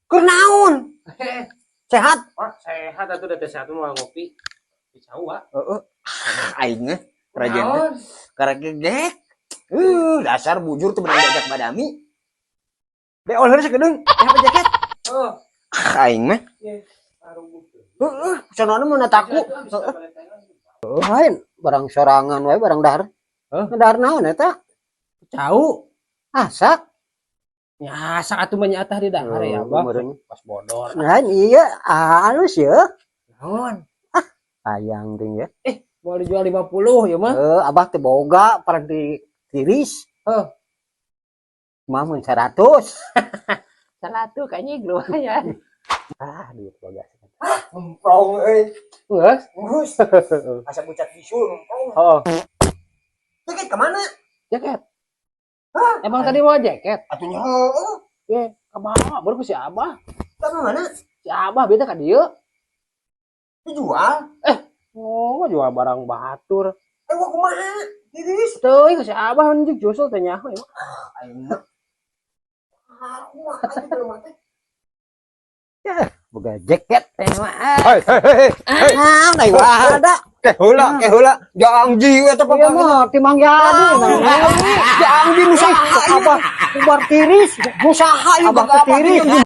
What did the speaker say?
Keur naon? Sehat? Wah, sehat atuh, da teh sehat mah ngopi. Di sawah. Heeh. Ah, aing mah rajin teh. Naon? Karek gegek. Dasar bujur tuh bener diajak badami. Beol heula sakedeung. Eh, apa jaket? Oh, Ah, aing mah. Ye, aruguh. Heeh, sono mah taku. Heeh. Lain barang sorangan wae barang dahar. Hah? Dahar naon eta? Cau. Asak. Ya, sak atuh mah nyaatah di dahar ya, Oh, Abah. meureun. Pas bodor. Lain iya halus ya. Naon? Sayang teh ya. Mau dijual 50 ya mah? Eh, abah teh boga parang di tiris. Heh. Mah mun 100. 100 kayaknya lumayan. Ah, duit boga. Emprong euy. Geus. Geus. Asa bucat bisul emprong. Oh, Jaket kemana? Jaket. Emang tadi mau jaket? Atuh nya heeh. Ye, kabawa baru ku si Abah. Ka mana? Si Abah beda ka dieu. Dijual. Oh, jual barang batur. Eh, gua kumaha? Tiris. Teuing si Abah anjing josul teh nyaho ya. Aing mah. Ah, kumaha aja jelema teh. Boga jaket teh mah. Hei, hei, hei, hei. Ah, deui ada. Ke heula, ke heula. Jangji eta. Iya mah timang jadi. Jangji nu saha? Abah ubar tiris. Nu saha ieu? Abah teh tiris.